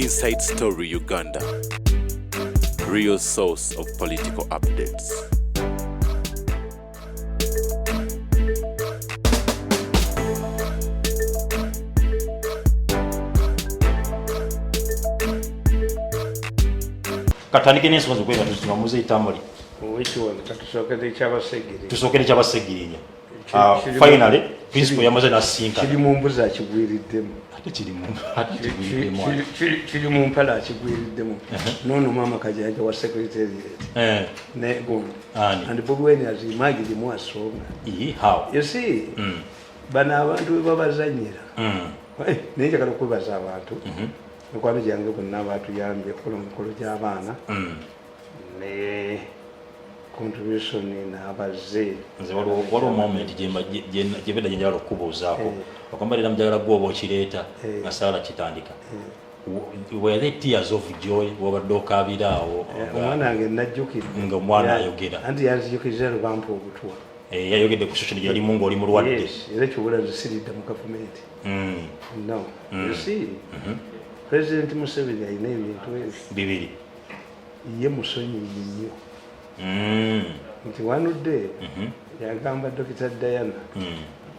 Inside Story Uganda. Real source of political updates. Katandike n'ensonga zokweba tuzima muzeeyi Tamale. Owekiwano katusookere ekyabasegirinya. Tusookere ekyabasegirinya. Finally principal yamaze nasinkana. Kiri mu mbuzi akigwiriddemu. Ate kiri mu ate kigwiriddemu. Kiri mu mpale akigwiriddemu. Noono maama Kajanja wa secretariat. Ne gundi. And Bobi Wine has emerged more stronger. How? You see, bano abantu bwe babazannyira. Naye njagala okwebaza abantu. Mikwano gyange bonna batuyambye okukola omukolo gy'abaana. Ne contribution n'abazze. Nze waliwo moment gyebedda gye njagala okukubuuzaako. Okwamba leero njagala gwe oba okireeta nga saala kitandika. Were there tears of joy wabadde okaabira awo? Omwana wange najjukidde. Nga omwana ayogera. Anti yanzijukiriza lubampa obutwa. Yayogedde ku social media yalimu ng'oli mulwadde. Yes, era kyobula nze siridda mu gavumenti. No. You see, President Museveni alina ebintu ebyo. Bibiri. Ye musonyiyi nnyo. Nti wanudde yagamba Dr. Diana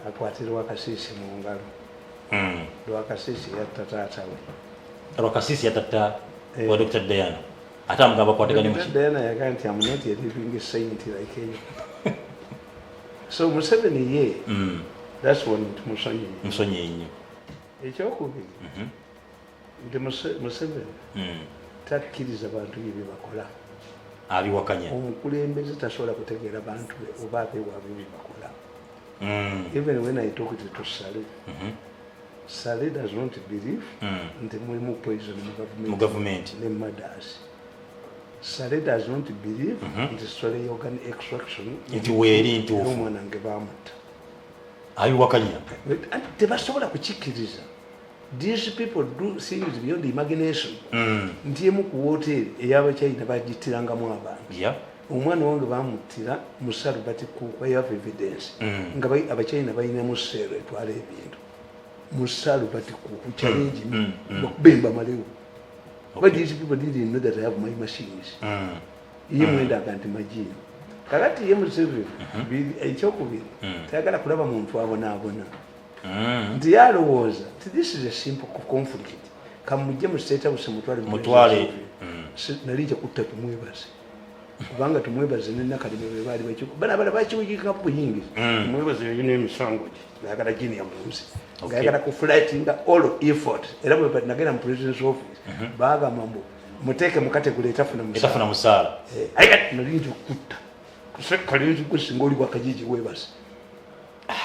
akwate Lwakasiisi mu ngalo. Lwakasiisi yatta taata we. Lwakasiisi yatta wa Dr. Diana. Ate amugamba akwatagane mu Dr. Diana yagamba nti I'm not a living saint like you. So Museveni ye, that's one nti musonyiyi. Musonyiyi nnyo. Ekyokubiri, nti Museveni takkiriza bantu bye bakola. Abiwakanya. Omukulembeze tasobola kutegeera bantu be oba abeewaabwe bye bakola. Even when I talk to Saleh, Saleh does not believe nti mulimu poison mu Mu government. Ne murders. Saleh does not believe nti story organ extraction nti weeri ntuufu. Omwana nge baamutta. Abiwakanya. Tebasobola kukikkiriza. These people do things beyond imagination. Nti emu ku woteeri ey'Abachina bagittirangamu abantu. Omwana wange bamuttira mu Salvat Cook, I have evidence. Nga Abachina balinamu seero etwala ebintu. Mu Salvat Cook, challenge me. Bakube mbamalewo. But these people didn't know that I have my machines. Ye mwenda aga nti majini. Kakati ye Museveni, ekyokubiri, tayagala kulaba muntu abonaabona. Nti yalowooza nti this is a simple conflict. Kamujje mu State House mutwale mu Mutwale. President. Nali nja kutta Tumwebaze. Kubanga Tumwebaze ne Nakaleme be baali bakiku. Bano abalala bakiwugika buyingiza. Tumwebaze yalina emisango gye. Ng'ayagala Junior Munsi. Ng'ayagala ku flightinga all effort. Era bwe nagenda mu President's office, baagamba mbu muteeke mu category etafuna musaala. Etafuna musaala. Aye kati nali nja okutta. Kalinzi gusinga oli wakajiji weebase.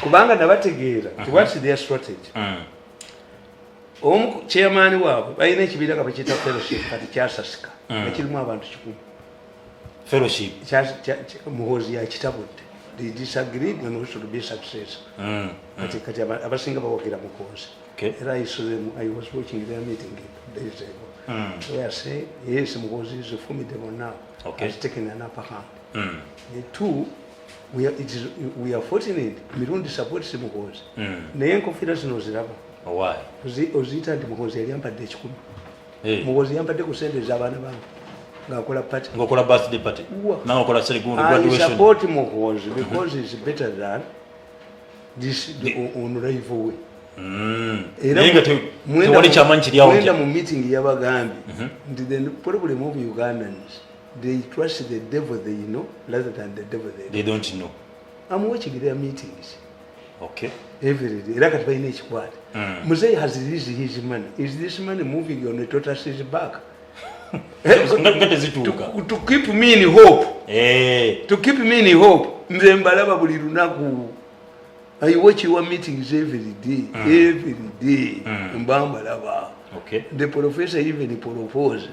Kubanga nabategeera nti what's their strategy? Omu chairman waabwe balina ekibiina nga bakiyita fellowship kati kyasasika. Nga kirimu abantu 1,000. Fellowship. Muhoozi yakitabudde. They disagreed on who should be successor. Kati abasinga bawagira Muhoozi. Era I saw them, I was watching their meeting days ago. They are saying, yes, Muhoozi is formidable now. Has taken an upper hand. The two, we are fortunate. Mirundi supports Muhoozi. Naye enkofiira zino oziraba. Why? Oziyita nti Muhoozi yali ampadde 1,000. Muhoozi yampadde ku ssente ez'abaana bange. Ng'akola party. Ng'okola birthday party. Wa. Nange okola celebrate I graduation. support Muhoozi because he's better than this on rival way. Era Naye nga tewali kyamanyi kiri awo mwenda nti- mu meeting yabagambye nti the problem of Ugandans, they trust the devil they know rather than the devil they They don't know. I'm watching their meetings. Every day. Era kati balina ekikwate. Muzeeyi has released his money. Is this money moving on a tortoise's back? Nga tezituuka. To keep me in hope. To keep me in hope. Nze mbalaba buli lunaku. I watch your meetings every day. Every day. Mba mbalaba. The professor even proposed,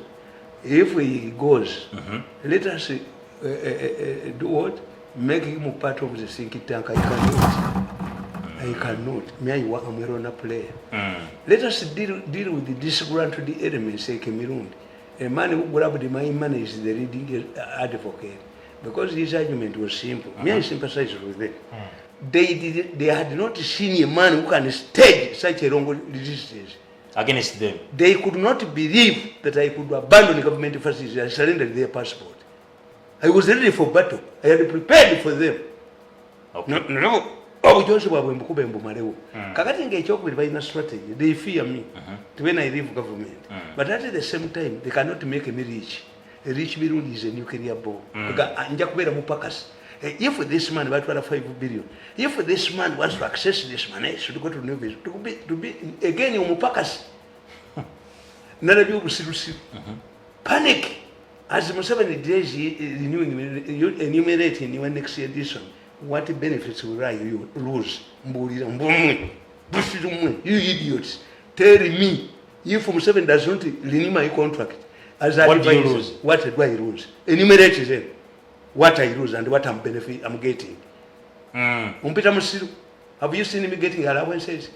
if he goes, let us do what? Make him part of the think tank. I cannot. I cannot. Me, I am a runner player. Let us deal with the disgruntled elements like Mirundi. A man who grabbed my money is the leading advocate. Because his argument was simple. Me, I sympathize with them. They had not seen a man who can stage such a long resistance. Against them. They could not believe that I could abandon government facilities. I surrendered their passport. I was ready for battle. I had prepared for them. No, obujozi bwabwe mbukube mbumalewo. Kakati ngaekyokubiri, balina strategy. They fear me to when I leave government, but at the same time they cannot make me rich. A rich Mirundi is a nuclear bomb. Nja kubeera mupakasi. If this man batwala 5 billion, if this man wants to access this money, he should go to New Vision to be again omupakasi. Nalabye obusirusiru, panic as Museveni days renewing, enumerate in your next edition what benefits will I lose. Mbuulira, mbumwe busiru mwe, you idiots, tell me, if Museveni does not renew my contract as What do you advisor, lose? What do I lose? Enumerate them, what I lose and what I'm getting. Umpita musiru. Have you seen me getting allowances?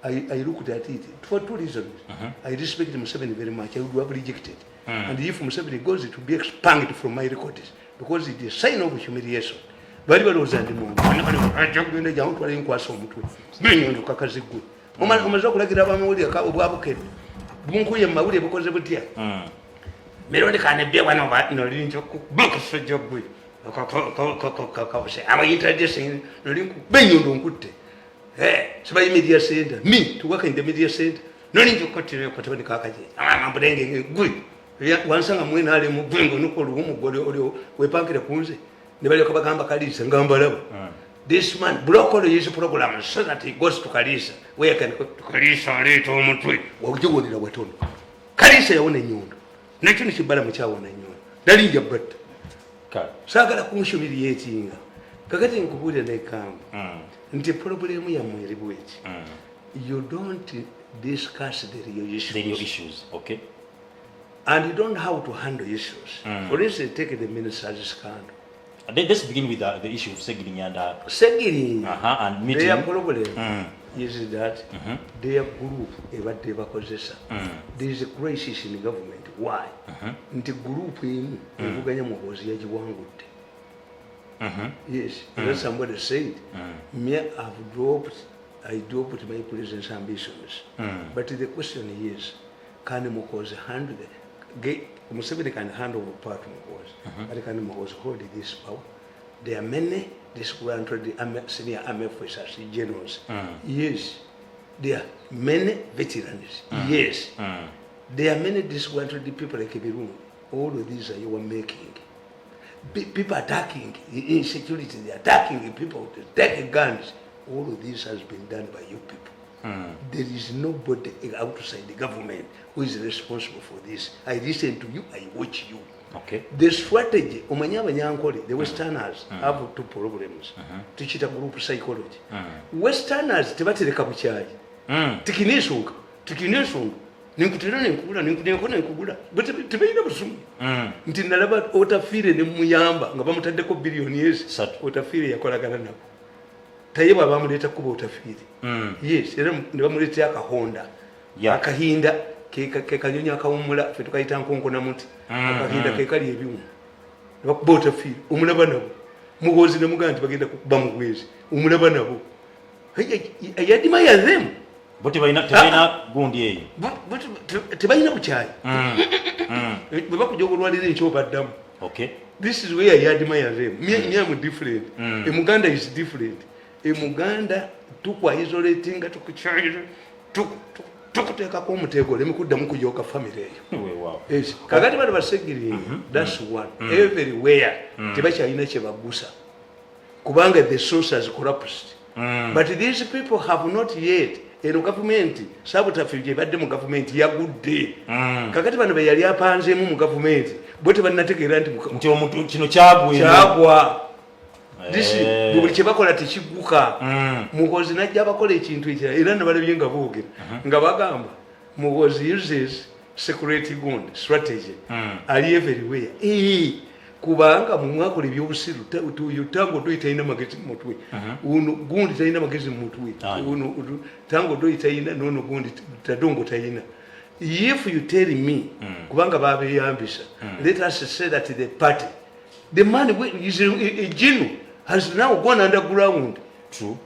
I looked at it for two reasons. I respect Museveni very much. I would have rejected. And if Museveni goes, it will be expunged from my records because it is a sign of humiliation. Bali balowooza ndi muntu ajja jangu twale nkwasa omutwe benyondo kakazi gwe. Omaze okulagira abamawulire obwabukedde bunkuye mu mawulire bukoze butya. Mirundi kanebye wano nolinja bakasajja gwe aba introducing nolinku benyondo nkutte. Sibayi media center, me to work in the media center, nolinja okotire katabani kakaje amambulenge gwe wansanga mwene ali mu gwe ngo nuko oluwumu gwe oli wepankire kunze ne balyoka bagamba Kalisa nga mbalaba. This man block all his program so that he goes to Kalisa where can go to Kalisa aleeta omutwe wakugiwulira watono. Kalisa yawona enyondo, nakyo nekibala mukyawona enyondo nalinja batta. Saagala kunhumiliatinga. Kakati nkubuulira nekamba nti problem yammwe eri bweki: you don't discuss the real issues. The real issues, okay. And you don't know how to handle issues. For instance, take the minister's scandal. Let's begin with the issue of Segirinya and Segirinya, and meeting. Their problem is that their group ebadde bakozesa. There is a crisis in government. Why? Nti group emu evuganya Muhoozi yagiwangudde. Yes. Then somebody said, me have dropped, I dropped my president's ambitions. But the question is, can Muhoozi handle the, get, Museveni can hand over power to Muhoozi, but can Muhoozi hold this power? There are many disgruntled senior army officers, generals. Yes. There are many veterans. Yes. There are many disgruntled people like Birungi. All of these are your making. People attacking insecurity, they are attacking people, they take guns. All of this has been done by you people. There is nobody outside the government who is responsible for this. I listen to you, I watch you. The strategy, omanyi abanyankole, the Westerners have two problems. Tukiyita group psychology. Westerners tebatereka bukyayi. Tikina ensonga, tikina ensonga. Nenkutera nenkugula, nenko nenkugula. But tebalina busungu. Nti nalaba Otafiire ne muyamba nga bamutaddeko biliyoni ezi. Satu. Otafiire yakolagana nabo. Taye bw'aba bamuleeta kuba Otafiire. Yes, era ne bamuleetera akahonda. Akahinda ke kanyonyi akawummula, ffe tukayita nkonkona muti. Akahinda ke kali ebyuma. Ne bakuba Otafiire, omulaba nabo. Muhoozi ne mugamba nti bagenda kukuba Mugwezi, omulaba nabo. I admire them. Bo tebalina gundi eyo. Bo tebalina bukyayi. Bwe bakuja okulwalira enkyo baddamu. This is where I admire them. Me, I'm different. A Muganda is different. A Muganda tukwa isolatinga, tukukyayira, tukuteekako omutego oleme kuddamu kujooka family eyo. Weewaawo. Yes. Kakati bano Basegirinya, that's one. Everywhere tebakyalina kye bagusa kubanga the source has collapsed. But these people have not yet, eno gavumenti subterfuge ebadde mu gavumenti yagudde. Kakati bano be yali apanzeemu mu gavumenti bo tebannategeera nti nti omuntu kino kyagwa eno. Kyagwa. This buli kyebakola tekigguka. Muhoozi najja abakola ekintu ekirala era nabalabye nga boogera nga bagamba Muhoozi uses security gund strategy. Ali everywhere. Kubanga mumwakola ebyobusiru, oyo Tanga Odoi talina magezi mu mutwe, uno gundi talina magezi mu mutwe. Uno Tanga Odoi talina, nono gundi Tadongo talina. If you tell me, kubanga babeyambisa, let us say that the party, the man is a genu has now gone underground. True.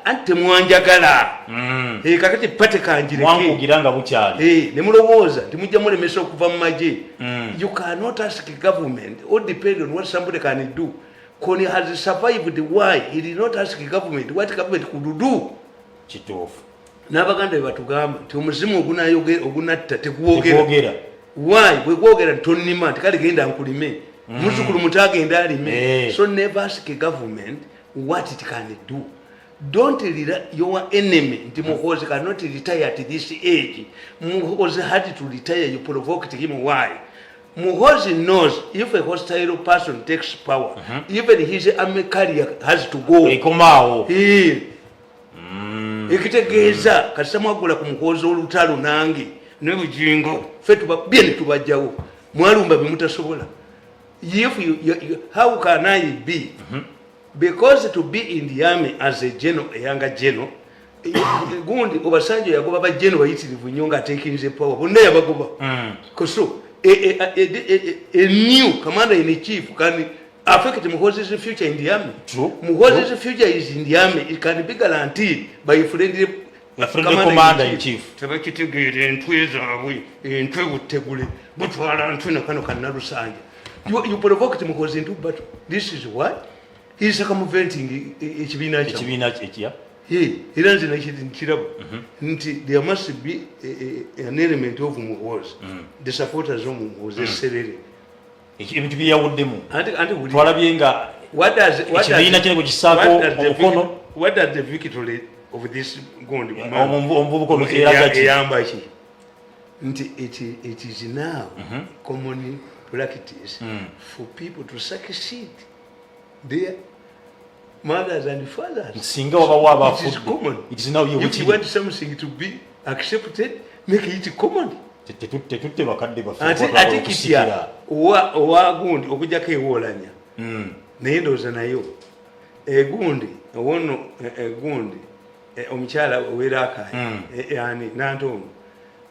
Anti temwanjagala. Kakati party kanjireke. Mwankugira nga bukyali. Ne mulowooza nti mujja mulemesa okuva mu magye. You cannot ask government or depend on what somebody can do. Kony has survived. Why he did not ask government what government could do? Kituufu. N'abaganda bwe batugamba nti omuzimu ogunatta teguwogera. Tegwogera. Why? Bwe gwogera ntonnima nti kale genda nkulime, muzzukulu muto agenda alime. So never ask a government what it can do. Don't rely your enemy nti Muhoozi cannot retire at this age. Muhoozi had to retire. You provoked him. Why? Muhoozi knows if a hostile person takes power, even his army carrier has to go. Ekomaawo. Ekitegeeza kasita mwagula ku Muhoozi olutalo, nange ne Bugingo ffe tubabye ne tubajjawo. Mwalumba bemutasobola. If you, you, you, how can I be, because to be in the army as a general, a younger general, gundi Obasanjo yagoba ba general bayitirivu nnyo nga atekinze power, bonna yabagoba. So a new commander in chief can affect Muhoozi's future in the army. True. Muhoozi's future is in the army. It can be guaranteed by friendly A friendly commander in chief. Tebakitegeera entwe zaabwe, entwe butegule butwala ntwe nakano kannalusanja. You provoked Muhoozi into battle. This is what he is circumventing ekibiina kyammwe. Ekibiina ekya Era nze nkiraba nti there must be an element of Muhoozi, the supporters of Muhoozi, eserere. Ebintu byeyawuddemu. Anti Twalabye nga ekibiina kino bwe kisaako omukono. What does the victory of this gundi Omuvubuka ono eraga ki? Eyamba ki? Nti it is now common practice for people to succeed their mothers and fathers. Singa wabawo It is common. It is now. If you want something to be accepted, make it common. Tetutte bakadde baffe. Ate kitya owa gundi okujjako ewoolanya, naye ndowooza nayo egundi owono egundi omukyala owerakaye ani nantono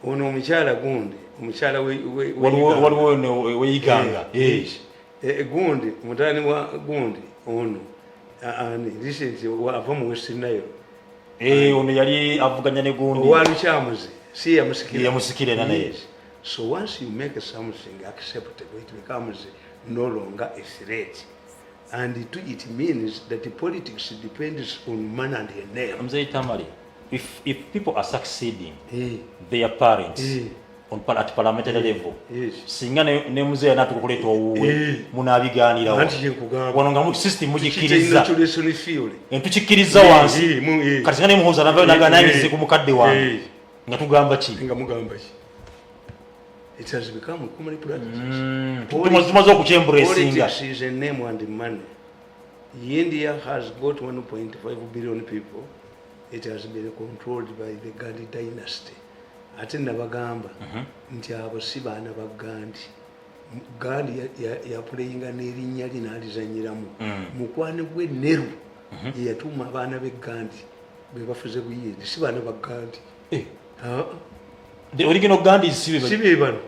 ono omukyala gundi omukyala Waliwo weyiganga. Gundi mutani wa gundi ono ani recent ava mu West Nile. Ono yali avuganya ne gundi. Owa Lukyamuzi si yamusikira? Yamusikira era naye. So once you make something acceptable, it becomes no longer a threat, and it means that the politics depends on man and a name. Mzee Tamale, if people are succeeding their parents at parliamentary level, singa ne muzeeyi anaatuka okuleeta owuwe, munaabigaanirawo? Anti kyenkugamba. Wano nga system mugikkiriza. Inoculation theory. Entukikkiriza wansi. Kati singa ne Muhoozi anavayo naga nange ku mukadde wange, nga tugamba ki? Nga mugamba ki? It has become common practice. Tumaze okukyemburesinga. Politics is a name and money. India has got 1.5 billion people. It has been controlled by the Gandhi dynasty. Ate nabagamba nti abo si baana ba Gandhi. Gandhi yapuleyinga n'erinnya lye n'alizanyiramu. Mukwano gwe Nehru ye yatuuma abaana be Gandhi be bafuze Buyindi, si baana ba Gandhi. Ah, The original Gandhi si si be bano.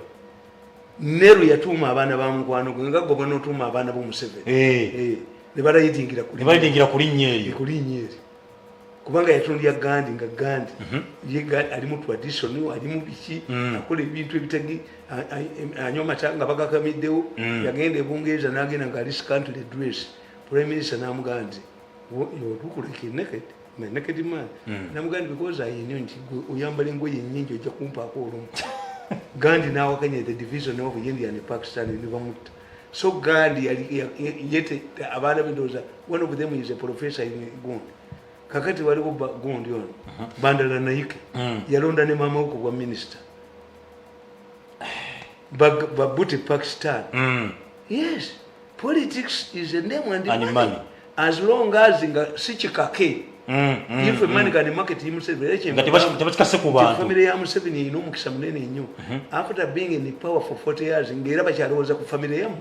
Nehru yatuuma abaana ba mukwano gwe nga gwe n'otuuma abaana bo Museveni. Ne balayidingira ku Ne balayidingira ku linnya eryo. Ku linnya eryo, kubanga yatundya Gandhi nga Gandhi ye ali mu tradition, ali mu biki, akola ebintu ebitagi anywa amata nga bagakamiddewo. Yagenda e Bungereza n'agenda nga ali scantily dressed. Prime minister n'amugamba nti, "You look like a naked, my naked man." N'amugamba nti, "Because I knew nti gwe oyambala engoye ennyingi ojja kumpaako olumu." Gandhi n'awakanya the division of India and Pakistan ne bamutta. So Gandhi yete abaana be, ndowooza one of them is a professor in gundi. Kakati waliwo gundi ono Bandaranaike yalonda ne maama we ku bwa minisita babuti Pakistan. Yes, politics is a name and And money. Money. As long as nga si kikake. If a man can market himself, era Nga tebakikase ku bantu. Family ya Museveni erina omukisa munene nnyo after being in power for 40 years, ng'era bakyalowooza ku family yamu.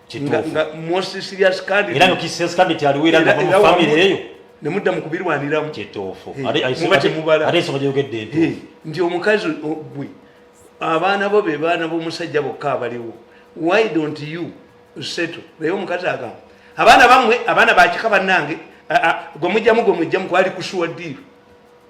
Kituufu. Nga most serious candidate Era nga serious candidate aliwo era nga era mu family eyo. Ne mudda mu kubirwaniramu. Kituufu. Muba temubala. Ate ensonga gyogedde entuufu. Nti omukazi gwe abaana bo be baana b'omusajja bokka abaliwo, why don't you settle? Naye omukazi agamba abaana bammwe abaana bakika bannange. Gwe mujjamu, gwe mujjamu, kwali kusuwa deal.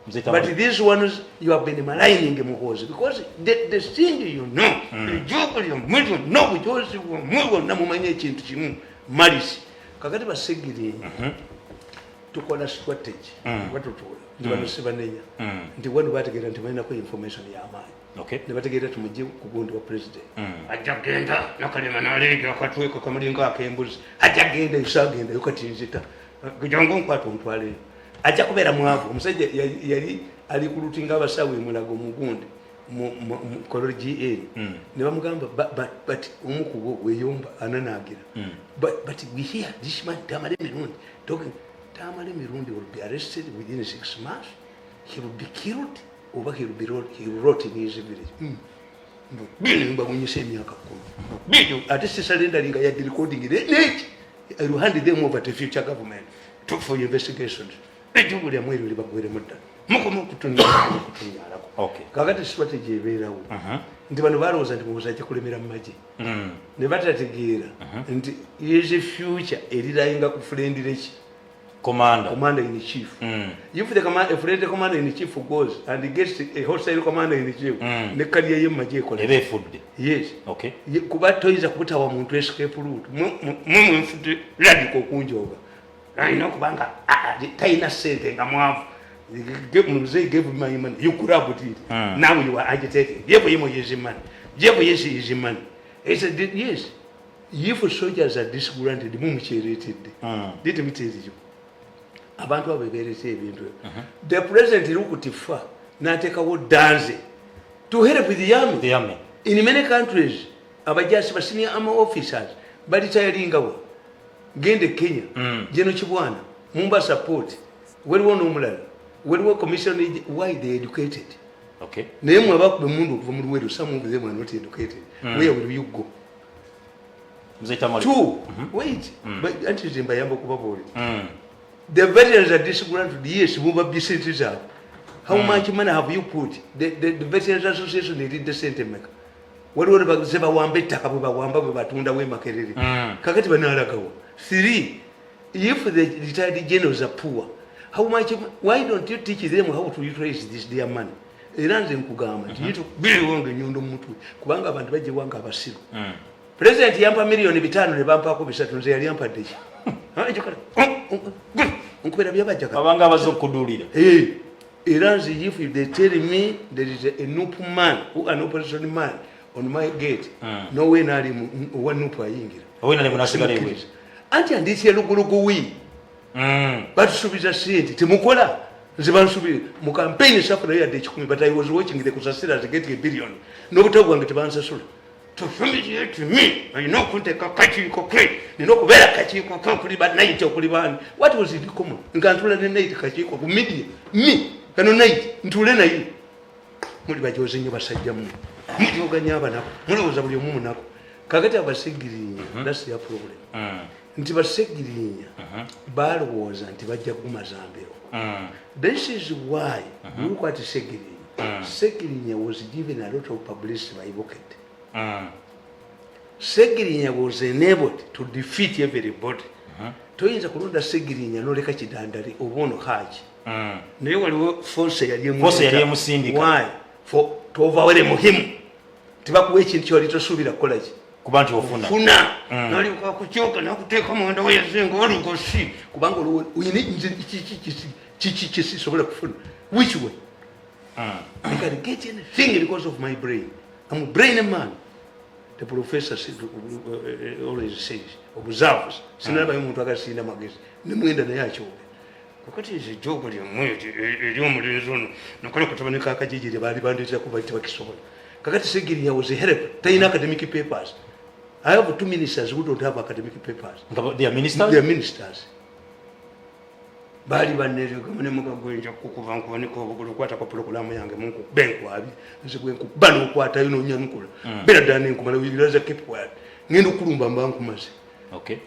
Mzee But Tamale. these ones, you have been maligning Muhoozi because the thing ejogo lyammwe lyonna, obujozi bwammwe bwonna, mumanyi ekintu kimu, malisi. Kakati basegirinya tukola strategy, batutuula nti bano sibanenya, nti wano bategeera nti balinako information y'amaanyi. Ne bategeera tumugye ku gundi wa president, ajja genda nakalema naleega akatweko kamulinga ak'embuzi, ajja genda esagendayo. Kati nzita jangu nkwata ontwaleyo, ajja kubeera mwavu. Omusajja yali ali kulutinga abasawo emulago mugundi mu Kololo GN, ne bamugamba, but omu ku bo weyomba ananaagira, but we hear this man Tamale Mirundi talking. Tamale Mirundi will be arrested within 6 months, he will be killed oba he will be rot, he will rot in his village. Bino mbagunyisa emyaka 10 bino, ate sisurrenderinga yadde recording neki. I will hand them over to future government for investigations. Ejjugu lyammwe eryo libagweremu ddala, mukoma okutunyalako. Kakati strategy ebeerawo nti bano balowooza nti Muhoozi ajja kulemera mu magye, ne batategeera nti his future erirayinga ku friendly ki? Commander. Commander in chief. If the command, a friendly commander in chief goes and gets a hostile commander in chief, ne career ye mu magye ekola Eba efudde. Yes. Kuba toyinza kubutawa muntu escape route. Mwe mwenfudde radical okunjooga, alina okubanga talina sente nga mwavu. Mzee gave my money, you grabbed it. Now you are agitating. Give him his money, give his money. He said yes, if soldiers are disgruntled, mumukyereetedde. Let me tell you, abantu abo bebeereta ebintu ebyo. The president lukutifa n'ateekawo danze to help the army. The army. In many countries, abajasi ba senior army officers balitayalingawa. Gende Kenya, General Chibwana mumba support, waliwo n'omulala, waliwo commission. Why? They educated. Naye mwe abakuba emundu okuva mu Luweero, some of them are not educated. Where will you go? Mzee Tamale. Two, wait. But anti nze mbayamba okubabuulira. The veterans are disgruntled. Yes, mubabye sente zaabwe. How much money have you put? The Veterans Association eridde sente meka? Waliwo ze bawamba ettaka, bwe bawamba, bwe batundawo emakerere. Kakati banalagawa? Three, if the retired generals are poor, how much? Why don't you teach them how to utilize this their money? Era nze nkugamba nti biriwo nga enyondo mu mutwe, kubanga abantu bajjewanga abasiru. President yampa 5 million ne bampaako 300, nze yali ampadde ki? Nkubera byabajjaga. Abanga abaze okuduulira. Eh, era nze if they tell me there is a NUP man who an opposition man on my gate, no nali owa NUP ayingira. Owena munasigala ebweru. Anti andisi elugulugu wi. Batusuubiza sente, temukola. Nze bansubire mu campaign safunayo yadde 100, but I was watching the Kusasira getting a billion, n'obutabo bwange tebansasula. Tofumirietumi alina okunteeka kakiiko ke, nina okubeera kakiiko ke okuli ba night, okuli baani. What was it common nga ntula ne night kakiiko ku media me kano night ntule naye. Muli bajozi nnyo basajja mmwe, mutyoganya abanaku, mulowooza buli omu munaku. Kakati abasegirinya, that's their problem, nti basegirinya balowooza nti bajja kugumaza mbiro. This is why look at Segirinya. Segirinya was given a lot of publicity by Bukedde. Segirinya was enabled to defeat everybody. Toyinza kulonda Segirinya noleka Kidandali oba ono Haji, naye waliwo force yali. Force yali emusindika. Why? For tovawere muhimu, tibakuwa ekintu kyewali tosuubira kukolaki. Kuba nti ofuna. Funa nalyoka kukyuka nakuteeka munda weyazinga olugosi, kubanga olwo oyina nze kiki kisisobola kufuna. Which way I can get anything because of my brain. I'm a brain man. The professor said, always says, observes, sinalabayo omuntu agasinda magezi nemwenda naye akyoge. Kakati nze ejjoogo lyammwe ery'omulenzi ono nakale katabani kakajiji lye baali bandeetera kuba tebakisobola. Kakati Segirinya was a help, talina academic papers. I have two ministers who don't have academic papers. Nga they are ministers? They are ministers. Baali baneregamunemugagwenja kukuva nkubanika obugulu, okwatako pulogulaamu yange munkube nkwabi, nze bwenkuba nokwatayo nonyanukula beera ddala nenkumala wiraza keep quiet, ngenda okulumba mba nkumaze.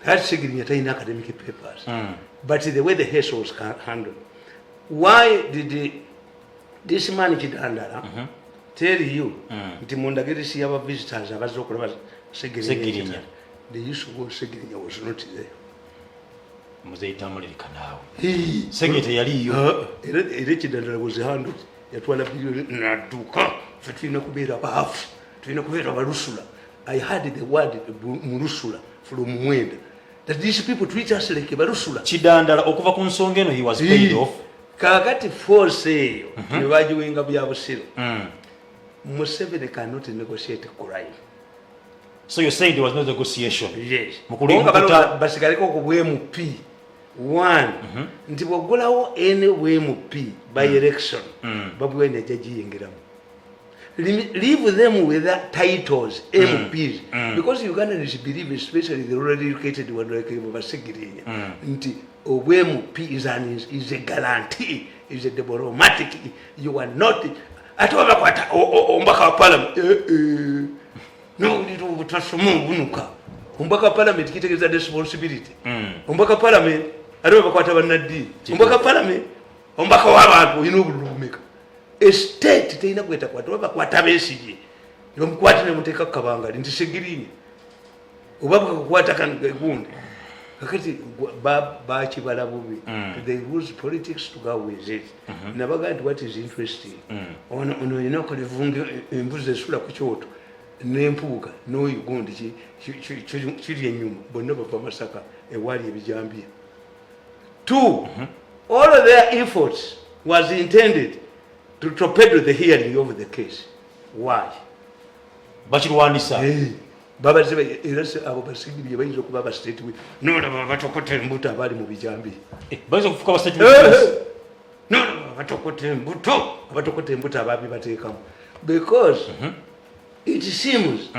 Kati Segirinya talina academic papers. But the way the case was handled, why did this man Kidandala tell you nti mundagirisi y'aba visitors abazze okulaba Segirinya? Segirinya. The issue was Segirinya was not there. Muzeeyi Tamulirika naawe segete yaliyo. Era ekidandala was handled, yatwala biliyoni nadduka. Fe tulina kubeera baafu, tulina kubeera balusula. I had the word mulusula from Mwenda, that these people treat us like balusula. Kidandala okuva ku nsonga eno, he was paid off. Kakati force eyo ne bagiwenga bya busiro. Museveni cannot negotiate crime. So you're saying there was no negotiation? Yes. Mukuli- Kubanga balowooza basigaleko ku bwMP one, nti bw'oggulawo ene bwMP by election, Bobi Wine ajja giyingiramu. Leave them with the titles MPs, because Ugandans believe, especially the already educated one like Basegirinya, nti obwMP is a guarantee, is a diplomatic. You are not, ate babakwata omubaka wa parliament, nowulira obutasoma obunuka. Omubaka wa parliament kitegeeza responsibility. Omubaka wa parliament, ate babakwata bannaddiini. Omubaka wa parliament, omubaka w'abantu, olina obululu bumeka? Estate terina kwetakwata. Babakwata Besigye nebamukwata nemuteeka kukabangali nti Segirinya, oba bakakukwata gundi. Kakati bakibala bubi. They use politics to go with it. Nabaga nti what is interesting, ono olina okulivunga embuzi esula ku kyoto n'empuuga n'oyo gundi kiri enyuma, bonna bava Masaka ewaali ebijambiya. Two, all of their efforts was intended to torpedo the hearing of the case. Why? Bakirwanisa. Babaze era abo basigibye bayinza okuba aba state nolaba batokota embuto abaali mu bijambiya. Bayinza okufuuka ba state witness. Nolaba batokota embuto, abatokota embuto ababi bateekamu, because it seems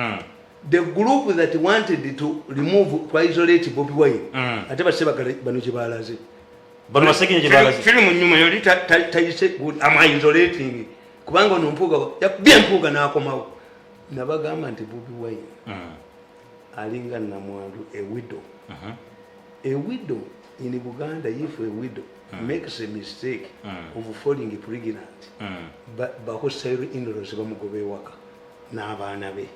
the group that wanted to remove, to isolate Bobi Wine, ate basebagala bano gye balaze. Bano Baseginya gye balaze. Kiri mu nyuma yoli tayise am isolating, kubanga ono Mpuuga yakubye Mpuuga n'akomawo. Nabagamba nti Bobi Wine alinga namwandu, a widow. A widow in Buganda, if a widow makes a mistake of falling pregnant, ba hostile in-laws bamugoba ewaka n'abaana be.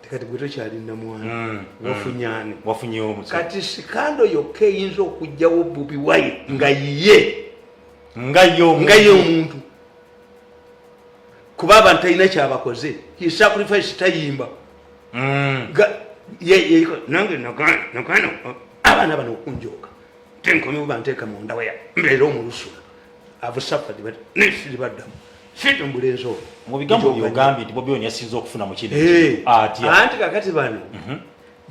Tekati gwe tokyali namwana, wafunyani? Wafunyewo omuze. Kati scandal yokka eyinza okugjawo Bobi Wine nga yiye, nga ye omuntu. Nga ye omuntu, kuba abantu talina kyabakoze, he sacrifice, tayimba. Nange nagana abaana bano okunjoga, tenkomye banteeka munda weya mbeera omulusula. I've suffered, but nesiribaddamu situmbulenzi olwo. Mu bigambo byogambye nti Bobi Wine yasinze okufuna mu kino atya? Anti kakati bano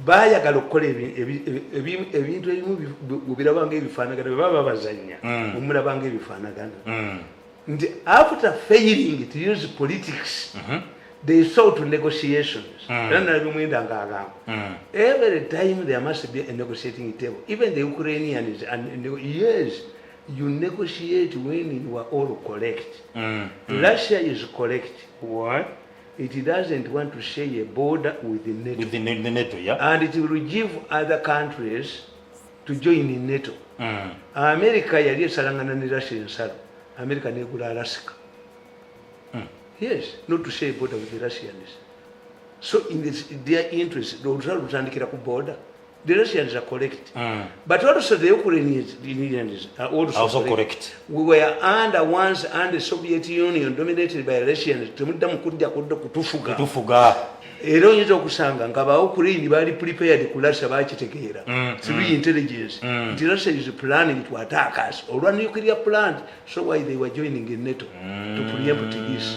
bayagala okukola ebintu ebimu bwebirabanga ebifaanagana, bwe baba bazanya omulabanga ebifaanagana, nti after failing to use politics, they sought to negotiations. Era nalabye Mwenda ng'agamba every time there must be a negotiating table, even the Ukrainians and yes, you negotiate when you are all correct. Russia is correct. Why? It doesn't want to share a border with the NATO. With the NATO, yeah. And it will give other countries to join in NATO. America yali esalangana ne Russia ensalo. America negula Alaska. Yes, not to share a border with the Russians. So in this, their interest, olutalo lutandikira ku border. The Russians are correct. But also the Ukrainians are also, Also correct. We were under once under Soviet Union dominated by Russians. Temuddamu kudda kudda kutufuga. Kutufuga. Era oyinza okusanga nga ba Ukraine baali prepared ku Russia, bakitegeera through intelligence nti Russia is planning to attack us olwa nuclear plant. So why they were joining in NATO? To preempt this.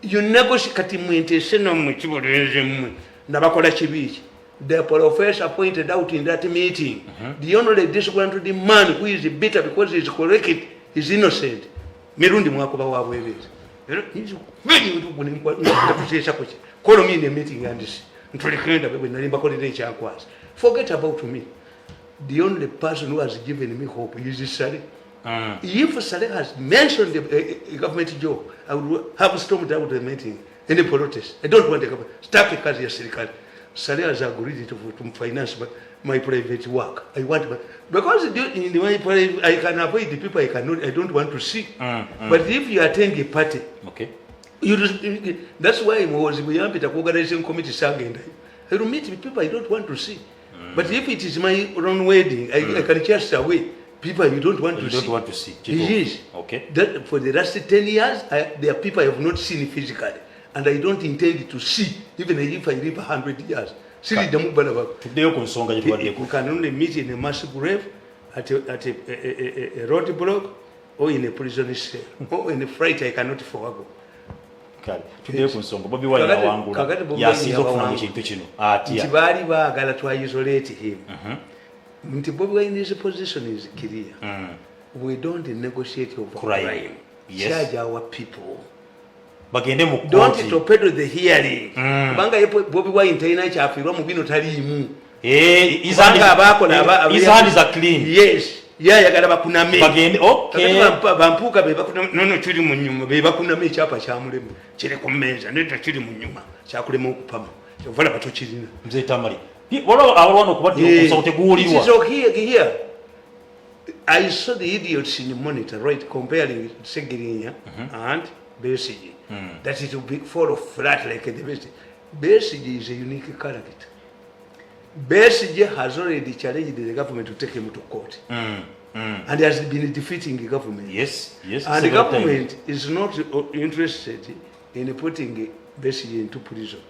You negotiate. Kati mwenteese nammwe kibolereze mmwe nabakola kibi ki? The professor pointed out in that meeting, the only disgruntled man who is bitter because he is correct is innocent. Mirundi mwakuba wabwereere era kuki call me in a meeting and see ntulekenda bwe nali mbakolera ekyankwasa. Forget about me. The only person who has given me hope is Saleh. If Saleh has mentioned a government job, I would have stormed out the meeting any protest. I don't want a government staki kazi ya serikali. Saleh has agreed to finance my private work. I want my, because in my private, I can avoid the people I cannot, I don't want to see. But if you attend a party, you just, that's why Muhoozi bwe yampita ku organizing committee sagendayo. I will meet with people I don't want to see. But if it is my own wedding, I can chase away people you don't want You to don't see. want to see. Yes. Okay. That for the last 10 years, there are people I have not seen physically. And I don't intend to see, even if I live 100 years. Siriddamu balaba. Tuddeyo ku nsonga gye tubaddeko. We can only meet in a mass grave, at a roadblock, or in a prison cell, or in a flight I cannot forego. Kale tuddeyo ku nsonga. Bobi Wine awangula, Kakati Bobi Wine yasinze okufuna mu yabawangula. kintu kino Nti atya? Baali baagala to isolate him. Nti Bobi Wine's position is clear. We don't negotiate over Crime. crime. Yes. Charge our people. Bagende mu Don't kooti. torpedo the hearing. Kubanga ye Bobi Wine talina kyafiirwa mu bino, taliimu. Eh, his hand Kubanga abakola his hand is a clean. Yes, ye ayagala bakuname. Bagende, okay. Kakati bampuuka be bakuname. Nono kiri mu nyuma, be bakuname. Ekyapa kyamulema kiri ku mmeeza, nedda kiri mu nyuma, kyakulema okupama, kyova laba tokirina. Mzee Tamale, waliwo abalwana okubaddira omusango teguwulirwa. It is okay here. I saw the idiots in the Monitor, right, comparing Segirinya and Besigye. That it will be fall flat like the Besigye. Besigye is a unique character. Besigye has already challenged the government to take him to court. And has been defeating the government. Yes. And the Several government is not interested in putting Besigye into prison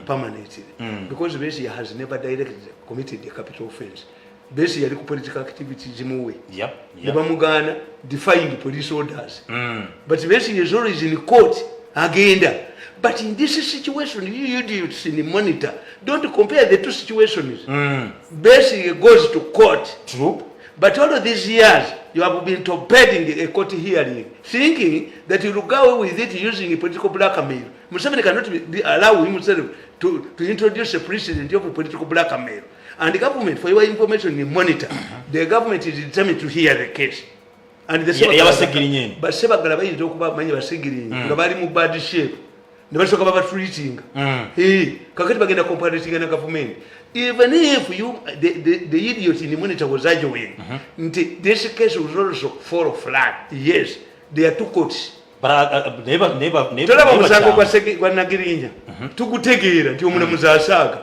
permanently. Because Besigye has never directly committed a capital offense. Besigye yali ku political activities muwe. Ne bamugaana defying police orders. But Besigye is always in court, agenda. But in this situation, you idiots in the Monitor, don't compare the two situations. Besigye goes to court. True. But all of these years, you have been torpedoing a court hearing, thinking that you will go away with it using a political blackmail. Museveni cannot allow himself to introduce a precedent of political blackmail. And the government, for your information, in Monitor, the government is determined to hear the case. And the Y'Abasegirinya eno. Basebagala bayinza okuba manyi Basegirinya nga bali mu bad shape ne basooka babatreatinga. Kakati bagenda comparatinga na government. Even if you the idiot in the Monitor was arguing nti this case was also fall flat, yes, there are two courts. But naye Tolaba naye omusango bakyamu. gwa Nagirinya, tugutegeera nti omulamuzi asaaga,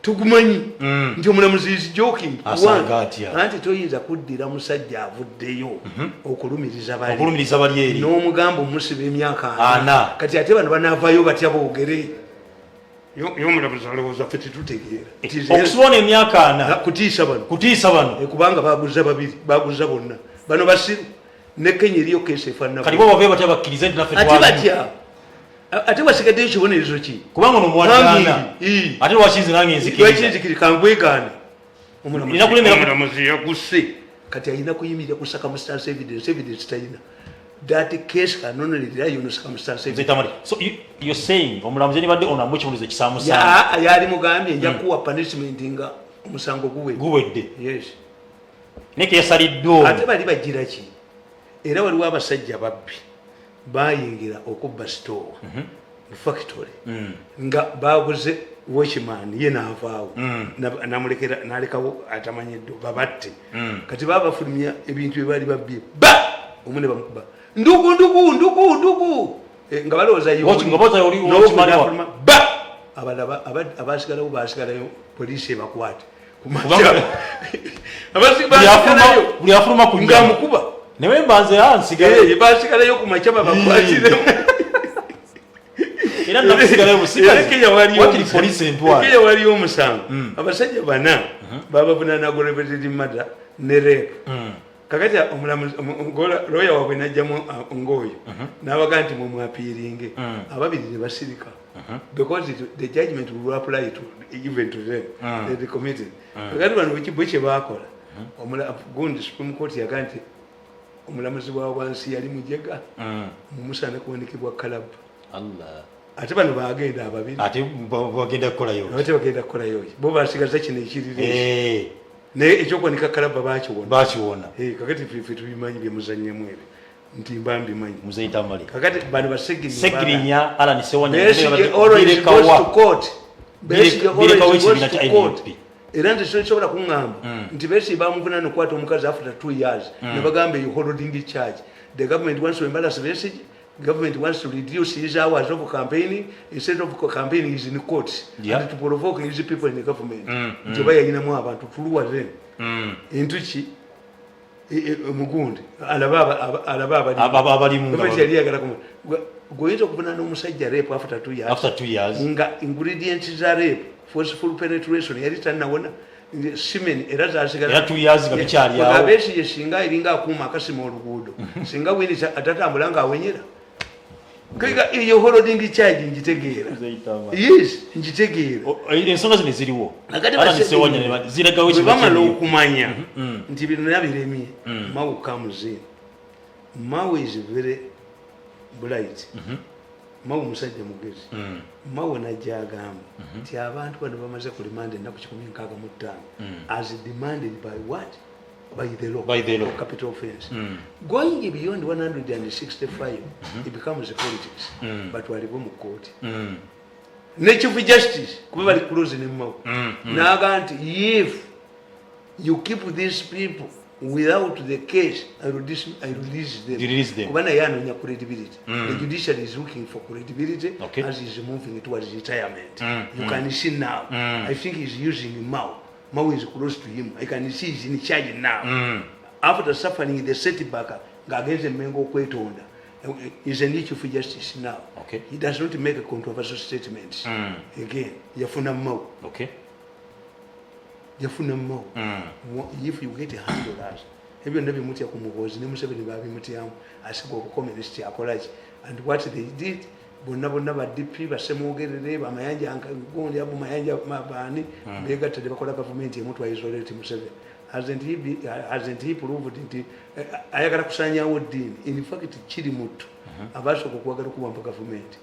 tugumanyi nti omulamuzi is joking. Asaaga One, atya? Anti toyinza kuddira musajja avuddeyo okulumiriza bali Okulumiriza bali eri. N'omugamba omusiba emyaka Ana. Kati ate bano banaavayo batya boogere? Y'omulamuzi alowooza ffe tetutegeera. Okusibona emyaka 40. Kutiisa bano. Kutiisa bano. Kubanga baguza babiri, baguza bonna, bano basiru. Ne Kenya eriyo case efaanana. Kati bo bave batya bakkirize nti naffe Ate twalimu? batya? Ate wasigaddeyo kibonerezo ki? Kubanga ono muwaddaana. Hangi. Ate lwakinze nange nzikiriza. Lwakinzikiri kangwegaane. Nina kulemera Omulamuzi yaguse, kati alina kuyimirira ku circumstance evidence. Evidence talina. That case can only rely on circumstance Mzee evidence. Tamale, so you're saying omulamuzi yandibadde ono amuwa ekibonerezo ekisaamusaamu? Yali mugambye nja kuwa punishment nga omusango guwedde. Guwedde. Yes. Naye keyasaliddwa Ate ono. bali bagira ki? Era waliwo abasajja babbi bayingira okubba store mu factory nga baguze watchman, ye naavaawo, namulekera nalekawo atamanyiddwa babatte. Kati baba bafulumya ebintu bye baali babbye, ba omu ne bamukuba ndugu ndugu ndugu ndugu. Eh, nga balowooza ye Nga balowooza y'oli N'oku watchman n'afuluma, ba abalala abasigalawo basigalayo, poliisi ebakwate. Kubanga buli afuluma ku Nga nnyama. mukuba. Naye mbanze nsigala. Eh, basigalayo ku makya babakwatiremu. Era nakusigalayo busigazi. Era Kenya waliyo Wakiri poliisi entwala. Kenya waliyo omusango, abasajja bana babavunaana aggravated murder ne rape. Kakati omulamuzi lawyer waabwe najjamu ng'oyo n'abaga nti mwe mwapiiringe. Ababiri ne basirika because the judgment will apply to even to them. They committed. Kakati bano bo kye baakola, gundi Supreme Court yaga nti omulamuzi wa wansi yali mujega, mumusaana kuwanikibwa kalabu. Allah. Ate bano bagenda ababiri. Ate bagenda kukolayo? Ate bagenda kukolayo ki? Bo basigaza kino ekiriro, Eh, naye ekyokuwanika kalaba bakiwona. Bakiwona. Eh, kakati ffe tubimanyi byemuzanyemu ebyo, nti mba mbimanyi. Muzeyi Tamale. Kakati bano Basegirinya. Segirinya, Alan Sewanya, Besigye always goes to court. Besigye always Birekawo goes ekibiina to kya court. NUP. Era nti sosobola kuŋŋamba nti Besigye bamuvunaana okukwata omukazi after 2 years, ne bagamba you holding charge. The government wants to embarrass Besigye. Government wants to reduce his hours of campaigning. Instead of campaigning, he's in courts and to provoke his people in the government. Nti oba yayinamu abantu tuluwa them. Entuki omugundi alaba alaba abalimu. Abalimu nga Government yali yagala gweoyinza okuvuna n'omusajja rape after 2 years, After 2 years. Nga ingredients za rape, forceful penetration, yali tannawona, semen era zasigala. Era 2 years nga bikyali awo. Besigye singa eringa akuuma akasima oluguudo, singa Winnie atatambula ng'awenyera. Kega eyo holding charge ngitegeera. Yes, ngitegeera. Ensonga zino eziriwo Akati Alan Ssewanyana ziragawo bwe ekintu bamala kiriyo. okumanya nti bino nabiremye, Mao comes in. Mao is very bright. Mao musajja mugezi. Mao najja agamba nti abantu bano bamaze ku remand ennaku 165 as demanded by what? By the law. By the law. For capital offense. Going beyond 165, it becomes politics. Batwalibwe mu kooti. Ne Chief Justice, kuba bali close ne Mao, naga nti if you keep these people without the case, I will release them. You release them. Kuba naye anoonya credibility. The judiciary is looking for credibility as he's moving towards retirement. You can see now, I think he's using Mao. Mao is close to him. I can see he's in charge now after suffering the setback ng'agenze Mengo okwetonda. Is a new Chief Justice now. He does not make controversial statements again. Yafuna Mao. Yafuna Mao. If you get handlers, ebyo byonna bimutya ku Muhoozi ne Museveni babimutyamu, asiga obukomunist akolaki. And what they did, bonna bonna ba DP, basemwogerere, bamayanja, gundi abo Mayanja, baani, begatta ne bakola gavumenti emu to isolate Museveni. Hasn't he proved nti ayagala kusanyawo ddiini? In fact, kiri mutto abasooka okwagala okuwamba gavumenti,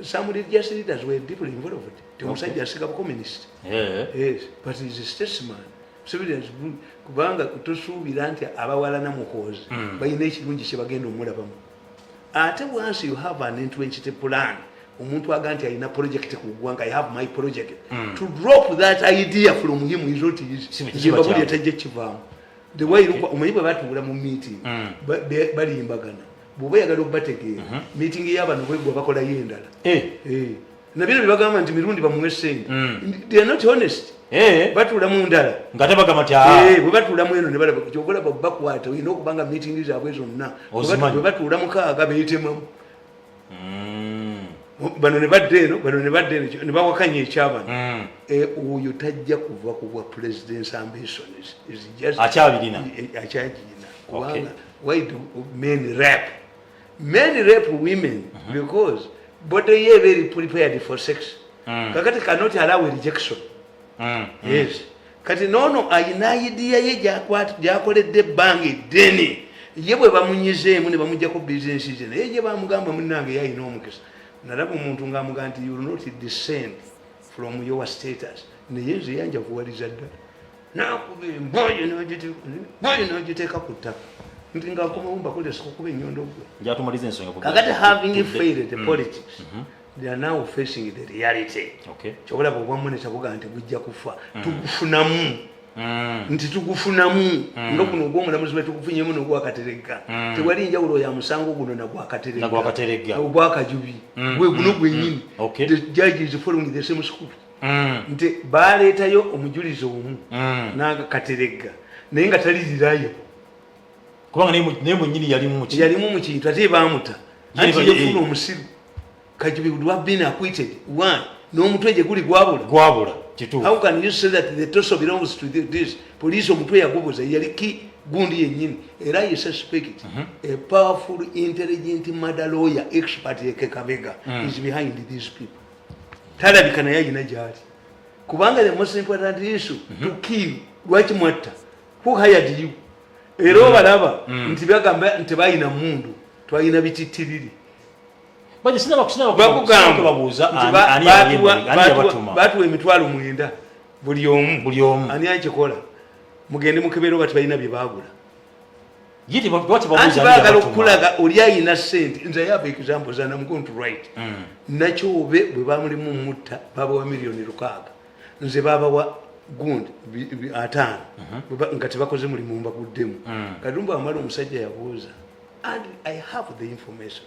some religious leaders were deeply involved. Ti omusajja asiga bucommunist. Yes, but he's a statesman. Museveni kubanga tosuubira nti abawalana Muhoozi balina ekirungi kye bagenda omulabamu. Ate once you have an entrenched plan, omuntu aga nti alina project ku ggwanga, "I have my project," to drop that idea from him is not easy. Kiba Nze mbabulira, kyangu. tajja kivaamu. The way omanyi bwe batuula mu meeting, balimbagana. Bw'oba oyagala okubategeera, meeting y'abano bwegwa bakolayo endala. Eh. Nabino byebagamba nti Mirundi bamuwe sente, they are not honest. Batuula mu ndala. Nga tebagamba nti "Ah, Eh, bwe batuulamu eno ne balaba kyobalaba bakwata. Olina okubanga meeting zaabwe zonna Ozimanyi. bwe batuula mukaaga beetemamu. Bano ne badda eno, bano ne badda eno, ne bawakanya ekyabano. Eh, oyo tajja kuva ku bwa president's ambitions. Is just Akyabirina. Eh, akyagirina. Kubanga why do men rape? Men rape women because body ye very prepared for sex. Kakati cannot allow rejection. Yes, kati noono ayina idea ye gyakoledde ebbanga eddene. Ye bwe bamunyizeemu ne bamugjako bizinesi ze, naye gye bamugamba, munnange, ye ayina omukisa. Nalaba omuntu ng'amugamba nti, "You will not descend from your status." Naye nze yanjavuwaliza ddala, nakuba emboyo n'ogiteeka ku ttaka nti ngaakomawo mbakolesa okuba ennyondo gwe. Njatumaliza ensonga Kakati having failed the politics, they are now facing the reality. Kyobalaba obwamune tabuga nti bujja kufa, tugufunamu nti tugufunamu nga guno ogwomulamuzi bwe tugufunyemu n'ogwakateregga. Tewali njawulo ya musango guno Nagwakateregga. Nagwakateregga, ogwakajubi gwe guno gwennyini. The judge is following the same school nti baleetayo omujulizi omu n'akateregga, naye nga talirirayo. Kubanga naye mwennyini yalimu mu Yalimu mu kintu, ate bamuta. Ye Anti yefuna omusiru Kajubi would have been acquitted. One n'omutwe gye guli gwabula. Gwabula, kituufu. How can you say that the torso belongs to this police? Omutwe yagubuza, yali ki gundi yennyini. Era I suspect a powerful intelligent murder lawyer expert ekekabega is behind these people. Talabika, naye ayina gyali, kubanga the most important issue to kill, lwaki mwatta? Who hired you? Era obalaba nti bagamba nti balina mundu, twalina bititiriri. Baje sinaba Bakugamba babuuza nti ani ani yabatuma. Batuwa 90,000 buli omu. Buli omu. Ani akikola? Mugende mukebere oba tebalina bye baagula. Ye lwaki Anti babuuza ani baagala yabatuma? okukulaga oli ayina sente. Nze yaba examples and I'm going to write. Nakyobe bwe bamulimu mutta babawa miliyoni 6, nze babawa gundi 50. Nga tebakoze mulimu mbaguddemu. Katumba amala omusajja yabuuza And I have the information.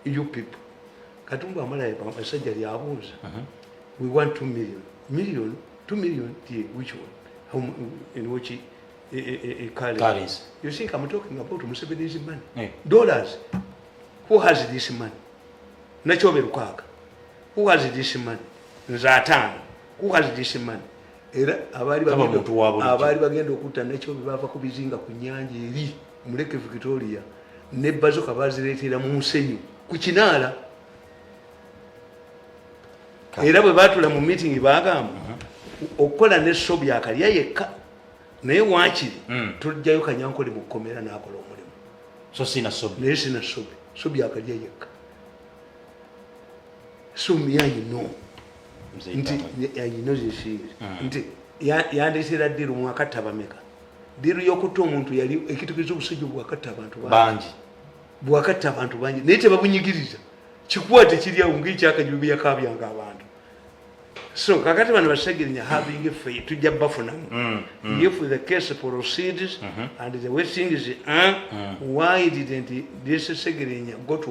You people, Katumba Wamala esajja lyabuuza, "We want 2 million." Million, 2 million, yeah, which one? How, in which currency? Currency. You think I'm talking about Museveni's money? Eh. Dollars. Who has this money? Nakyobe lukaaga. Who has this money? Nze ataano. Who has this money? Era abaali Taba bagenda muntu wa bulijjo. Abaali bagenda okutta Nakyobe bava ku bizinga ku nyanja eri mu Lake Victoria ne bazoka bazireetera mu musenyu ku kinaala. Era bwe baatula mu meeting bagamba okukola ne Sobi akalya yekka, naye waakiri tujjayo Kanyankole mu kkomera n'akola omulimu. So sina Sobi. Naye sina Sobi, Sobi akalya yekka. So me, I know Mzee nti Tamale. I know this is nti yandeetera deal mwakatta bameka. Deal y'okutta omuntu yali ekitukiza obusajja bwakatta abantu bangi. Bangi. Bwakatta abantu bangi naye tebabunyigiriza, kikwate kiri awo ngaekyakajubi yakabyanga abantu. So kakati bano basegerinya having faith, tujja bafunamu if the case proceeds and the way things are. Why didn't this Segerinya go to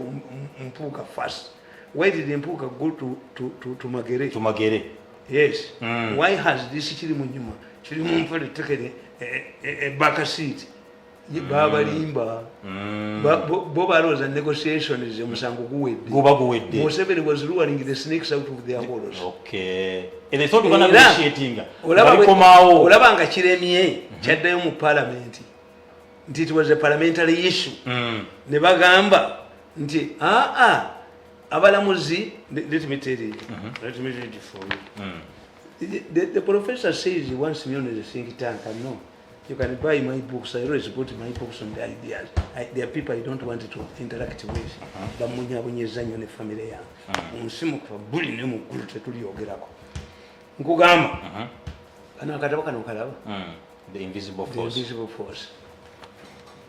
Mpuuga first? Why did Mpuuga go to Magere? To Magere. Yes. Why has this kiri mu nyuma, kiri mu mpale, taken a back seat? Babalimba. Bo balowooza negotiations omusango guwedde. Guba guwedde. Museveni was luring the snakes out of their holes. Okay. And they thought we're gonna Era, negotiating. olaba Balikomaawo. Olaba nga kiremye, kyaddayo mu parliament nti it was a parliamentary issue. Ne bagamba nti aa abalamuzi, let me tell you, let me read it for you. The professor says he wants me on the think tank. And no, you can buy my books. I always put my books on the ideas. There are people I don't want to interact with. Bamunyabunyeza nnyo ne family yange. Munsi mukufa buli ne mu ggulu tetulyogerako. Nkugamba, kano akatabo kano kalaba. The Invisible The Force. Invisible Force.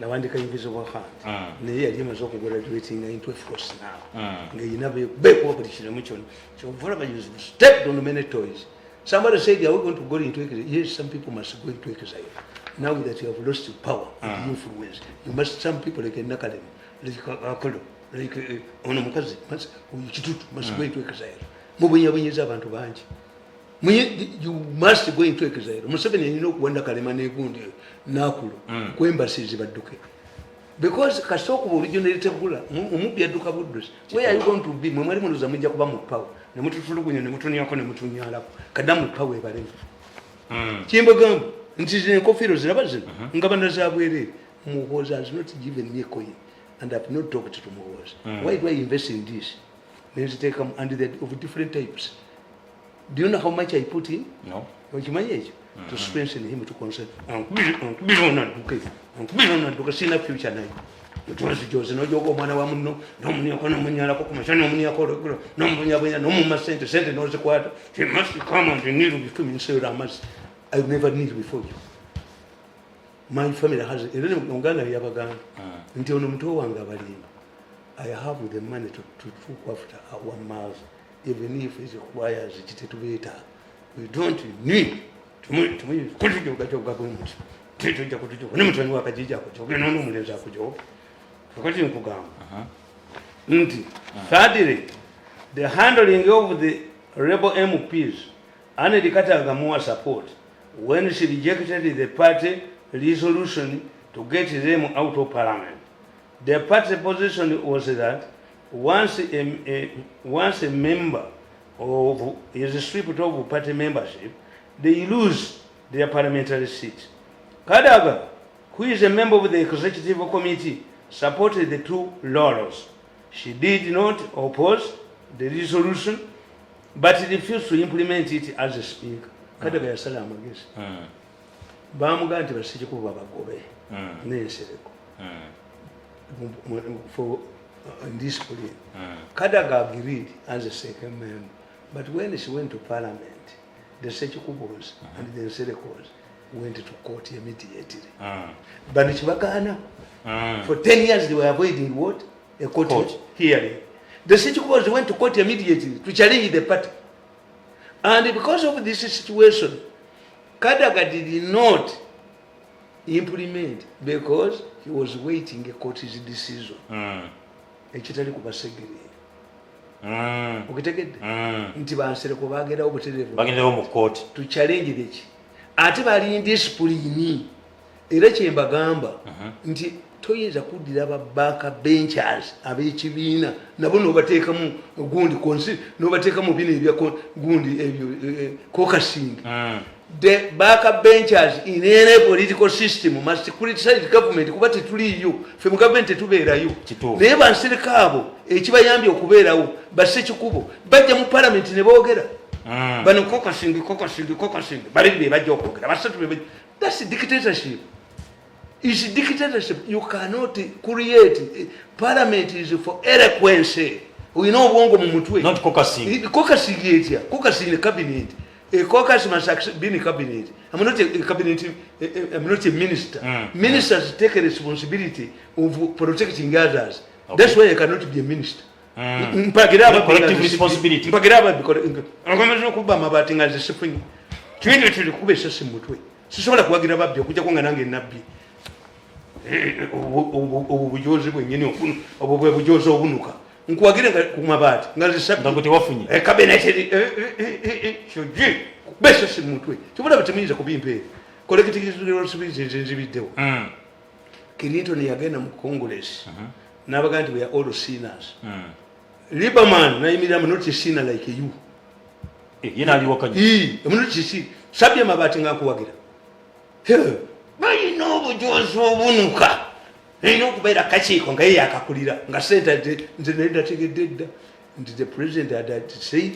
Nawandika Invisible Hand. Naye yali emaze okugraduatinga into a force now. Ng'erina bekuba buli kiramu kyonna. Kyova olaba you stepped on many toys. Somebody said, "Are we going to go into exile?" Yes, some people must go into exile. Now that you have lost your power and influence, you must, some people like Nakalem, like Akolo, like ono mukazi, oyo Kitutu, must go into exile. Mubonyaabonyeza abantu bangi. You must go into exile. Museveni alina okuwa Nakalema n'egundi n'Akulo ku embassies badduke. Because kasita okuba originally tegula omubbi adduka buddusi. Where are you going to be? Mwe mwali muloza mujja kuba mu power ne mututulugunya ne mutunyako ne mutunyalako kaddamu power ebaleme. Kimbagamba nti zino enkofiiro ziraba zino nga bana za bwereere. Muhoozi has not given me a coin and I've not talked to Muhoozi. Why do I invest in this? Nenziteekamu and they're of different types. Do you know how much I put in? No. Okimanyi ekyo? To strengthen him, to consent. Ankubira onadduke, ankubira onadduke, sirina future naye. Otuwazijoze nojoga omwana wa munno nomunyako nomunyalako kumakya nomunyako olweggulo nomubunyabwenya nomumma sente sente nozikwata. He must come and kneel before me, nsewera amazzi. I will never kneel before you. My family has era ne Muganda yabagamba nti ono muto wange abalimba. I have the money to look after our mouths, even if it requires kitetubeetaaga. We don't need kutujogajoga bwe muti, tetujja kutujoga ne mutani wakajija akujoge nono omulenzi akujoge. Kakati nkugamba nti thirdly, the handling of the rebel MPs and Kadaga more support when she rejected the party resolution to get them out of parliament. The party position was that once a member of is stripped of party membership, they lose their parliamentary seat. Kadaga, who is a member of the executive committee, supported the two laws. She did not oppose the resolution, but refused to implement it as a speaker. Kadaga yasala amagezi. Bamugamba nti basekikubo babagobe n'Ensereko for indiscipline. Kadaga agreed as a second member. But when she went to parliament, the Sekikubos and the Nserekos went to court immediately. Bano kibagaana. For 10 years they were avoiding what? A court hearing. The Sekikubos went to court immediately to challenge the party. And because of this situation, Kadaga did not implement because he He was waiting a court's decision. Ekitali ku Basegereera. Okitegedde? Nti bansereko bagerawo butereevu. Bagenderewo mu kooti. To challenge eki, ate bali indiscipline. Era kyembagamba nti toyinza kuddira ba back benchers ab'ekibiina nabo nobateekamu gundi konsi, nobateekamu bino ebya gundi ebyo caucusing. The back benchers in any political system must criticize government, kuba tetuliiyo ffe mu government, tetubeerayo. Kituufu. Naye bansereko abo ekibayambye okubeerawo, basekikubo bajja mu parliament ne boogera. Bano caucusing, caucusing, caucusing, babiri be bajja okwogera, basatu be bajja. That's dictatorship, is dictatorship. You cannot create. Parliament is for eloquence, olina obwongo mu mutwe. Not caucusing. Caucusing etya? Caucusing in cabinet, a caucus must be in cabinet. I'm not a cabinet, I'm not a minister. Ministers take a responsibility of protecting others. That's why I cannot be a minister. Mpagira No collective responsibility. Mpagira abakomeje okuba amabaati nga nze sifunye kibindi, tuli kuba esasi mu mutwe. Sisobola kuwagira babbi okujjako nga nange nabbi. Obwo bujozi bwennyini obwo bwe bujozi obunuka. Nkuwagire nga ku mabaati nga nze sabbi. Nga gwe tewafunye. Cabinet kyoji kuba esasi mu mutwe. Kibulaba temuyinza kubimpeera collective responsibility, nze nzibiddewo. Clinton yagenda mu Congress n'abaga nti, "We are all sinners." Lieberman nayimirira, "I'm not a sinner like you." Ye n'abiwakanya. Ii, I'm not a sinner. Sabye amabaati nga nkuwagira. He, balina obujozi obunuka, erina okubeera kakiiko nga ye yakakulira nga sente ate. Nze naye nategedde dda nti the president had said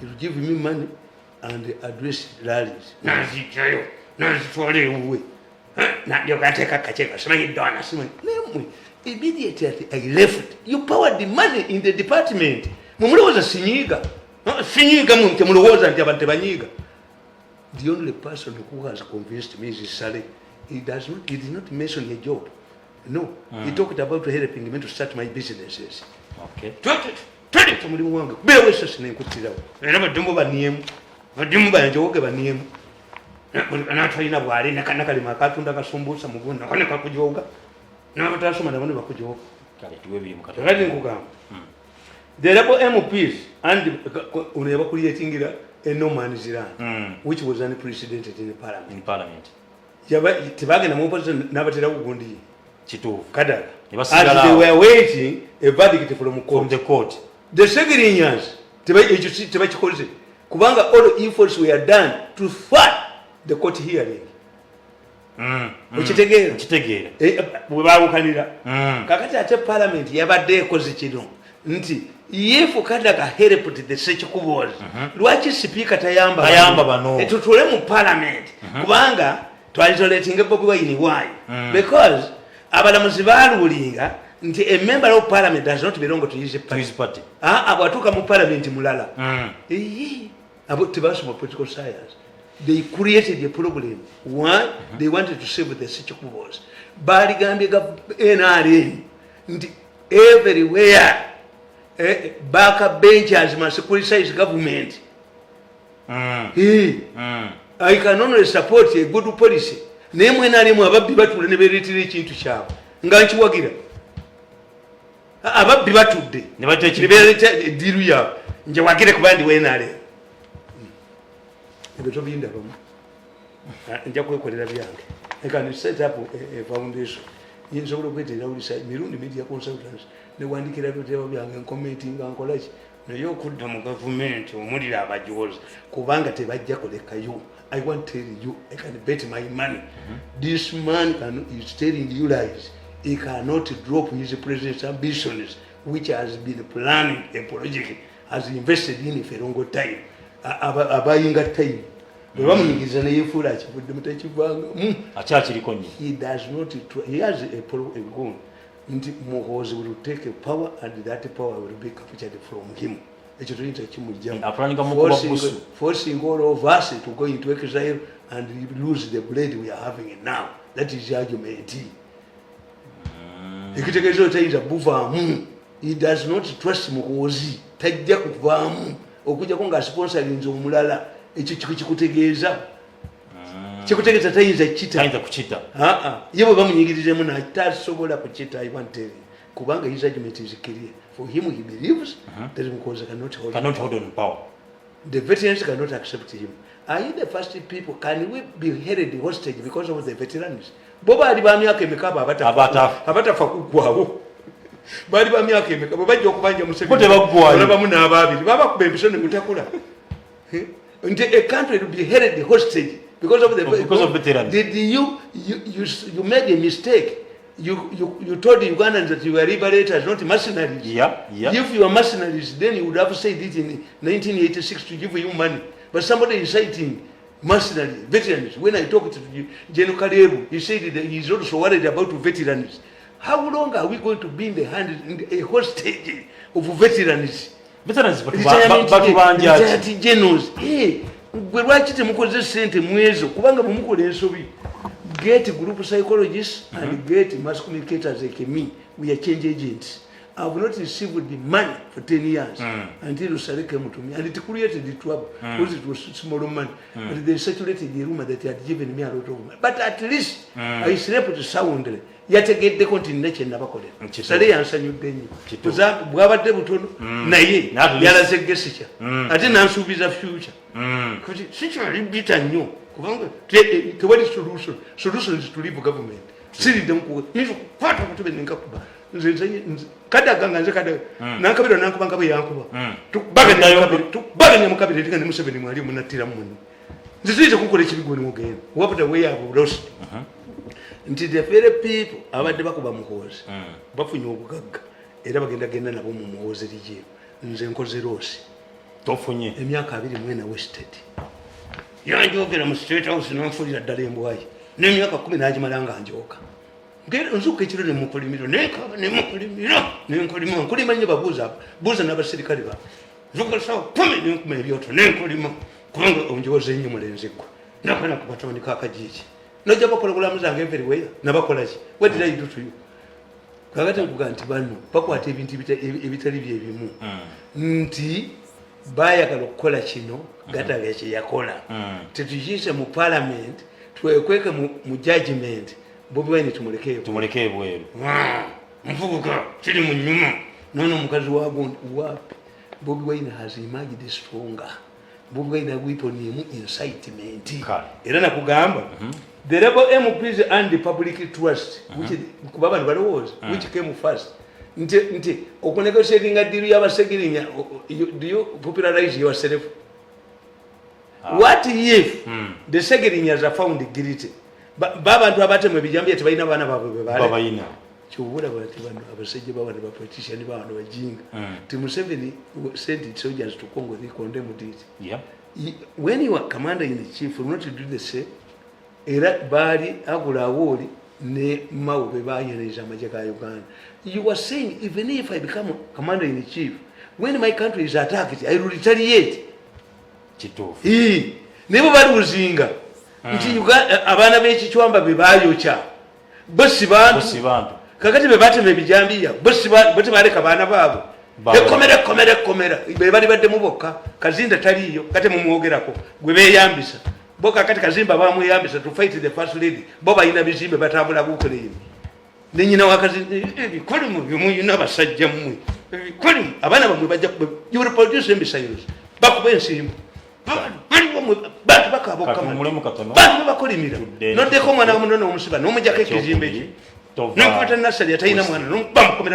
he will give me money and address rallies. Nazijjayo nazitwala ewuwe, nandyoka ateeka kakiiko, simanyi dona, simanyi nemwe. Immediately I left, you powered the money in the department. Mumulowooza sinyiiga? Sinyiiga mwe temulowooza nti abantu tebanyiiga. The only person who has convinced me is Saleh. He did not mention a job. No, he talked about helping me to start my businesses. Twaleta omulimu wange kubeerawo esasi nenkuttirawo, era baddemu baniemu, baddemu banjowoge baniemu. Natalina bwali nakalima akatunda kasumbusa mugunda nako nekakujoga, nabatasoma nabo nebakujoga. Kale tuwe biri mu katono. Kakati nkugamba, the rebel MPs and ono yabakuliyetingira a no man's land, which was unprecedented in parliament. In parliament. Tebagenda mu opposition n'abaterawo gundi. Kituufu. Kadaga. Ne basigala As they awo. were waiting a verdict from From court, the court. The Segirinyas ekyo tebakikoze kubanga all efforts were done to thwart the court hearing. Okitegeera? Nkitegeera. Bwe bawukanira. Kakati ate parliament yabadde ekoze kino nti if Kadaga helped the Sekikubos, lwaki sipiika tayamba? Tayamba bano. Tutule mu parliament kubanga twaisolatinga Bobi Wine. Why? Because abalamuzi baluulinga nti a member of parliament does not belong to his To party. his party. Ah, bwatuuka mu parliament mulala. Eyi, abo tebasoma political science. They created a problem. Why? They wanted to save the Sekikubos. Baligambye NRM nti everywhere back benchers must criticize government. I can only support a good policy. Naye mwenalimu ababbi batula ne bereetera ekintu kyabwe nga nkiwagira. Ababbi batudde Ne baleeta ekintu. ne bereeta eddiiru yaabwe, njewagire kuba ndi wenale. Ebyo tobindabamu. Nja kwekolera byange. I can set up a foundation. Nsobola okweterera bulisa mirundi media consultants, newandikira bitabo byange, ncommentinga, nkolaki, naye okudda mu gavumenti omulira abajozi kubanga tebajja kulekayo. I want to tell you, I can bet my money this man is telling you lies. He cannot drop his president's ambitions, which has been planning a project, has invested in for a long time. Abayinga time bwe bamunyigiriza neyefuula akivuddemu, tekivangamu. Akyakiriko nnyo. He does not he has a goal nti Muhoozi will take a power and that power will be captured from him. Ekyo toyinza kimugjamu. Apulaninga mukuba busu. Forcing all of us to go into exile and lose the bread we are having now. That is the argument. Ekitegeeza otayinza buvaamu. He does not trust Muhoozi. Tajja kuvaamu okujjako nga sponsorinze omulala. Ekyo kikutegeeza. Kikutegeeza tayinza kita. Tayinza kukita. Aa, ye bwe bamunyigirizemu tasobola kukita. I want tell you, kubanga his argument is clear. For him, he believes that Muhoozi cannot hold, cannot hold on power. The veterans cannot accept him. Are you the first people? Can we be held hostage because of the veterans? Bo baali ba myaka emeka abo abatafa? Abatafa. Abatafa kuggwawo baali ba myaka emeka? Bwe bajja okubanja Bo tebaggwayo. Olabamu n'abaabiri babakuba empiso ne mutakula. Nti a country will be held hostage because of the Because of veterans. Did you made a mistake. You told the Ugandans that you were liberators, not mercenaries. If you are mercenaries, then you would have said it in 1986 to give you money. But somebody is citing mercenaries, veterans. When I talked to General Kalebu, he said that he is also worried about veterans. How long are we going to be in the hand, in a hostage of veterans? Veterans batubanja ki? Retired generals. Eh, gwe lwaki temukoze sente mwezo? Kubanga bwemukola ensobi, get group psychologists and get mass communicators like me. We are change agents. I've not received the money for 10 years until Saleh came to me, and it created the trouble because it was small money. But they circulated the rumor that he had given me a lot of money. But at least I slept soundly. Yategeddeko nti nina kyenabakolera. Kituufu. Saleh yansanyudde nnyo. Kituufu. Bwabadde butono, naye At least. yalaze gesture, ate nansuubiza future. Kati sikyali bita nnyo, kubanga tewali solution. Solution is to leave government. Siridde nyinza okukwata okutebe nenkakuba. Nze kadaga nga nze kadaga nankabira, nankuba nga bwe yankuba. Tukubaganya mukabira eringa ne Museveni mwali munattira munne. Nze tuyinza kukola ekibi gwe nimugenda what the way have lost, nti the very people abadde bakuba Muhoozi bafunye obugagga era bagenda genda nabo mu Muhoozi regime. Nze nkoze loss. Tofunye. Emyaka 24 wasted. Yanjogera mu State House nanfulira ddala embwayi, n'emyaka 10 nagimala nga njoka. Nzuuka ekiro nemukolimiro, nenkaba nemukolimiro, nenkolima, nkolima nnyo. Babuuza buuza n'abaserikale ba nzuuka sawa 10 nenkuma ebyoto nenkolima, kubanga onjoza ennyo mulenzi gwe. Nakana kubatandika akajiiki nojja bakola bulamu zange everywhere. Nabakolaki? What did I do to you? Kakati nkuga nti bano bakwata ebintu ebitali byebimu, nti bayagala okukola kino Gataga kyeyakola, tetukiise mu parliament, twekweke mu judgment. Bobi Wine tumulekeeyo. Tumuleke ebweru. Nvubuka kiri mu nyuma nono omukazi wagundi wapi. Bobi Wine has emerged stronger. Bobi Wine weapon emu incitement. Kale. Era nakugamba the rebel MPs and the public trust, which kuba bano balowooza which came first, nti okunegotiatinga deal y'Abasegirinya, do you popularize yourself? What if the Segirinyas are found guilty? Babantu abatemu ebijambiya tebalina baana baabwe bebale? Babayina. Kyobulaba nti bano abasajja babano bapolitician babano bajinga ti Museveni sent soldiers to Congo, they condemned it. When you are commander in chief, will not do the same? Era baali Agula Awooli ne Mao be bayenereza amagye ga Uganda. You are saying, even if I become commander in chief, when my country is attacked, I will retaliate. Kituufu. Ii, naye bwe baluzinga nti abaana b'ekichwamba be bayokya, bo si bantu? Bo si bantu. Kakati be batema ebijambiya, bo si bo tebaleka baana baabwe? Ekomera, ekomera, ekomera be bali baddemu bokka. Kazinda taliiyo kate mumwogerako gwe beeyambisa bo. Kakati Kazimba bamweyambisa to fight the first lady. Bo balina bizimbe, batambula bukoleyo nenyina wakazi. Ebikolimu byemuyina abasajja mmwe, ebikolimu abaana bamwe bajja you will produce emissiles, bakuba ensimbu. Baliwo mmwe, bantu bakaaba. Katuwummulemu katono. Bantu babakolimira. Tudde. Noddeko omwana wa munono omusiba n'omujjako ekizimbe kye. Tova. Nokwata nasali atalina mwana nomuba mukomera.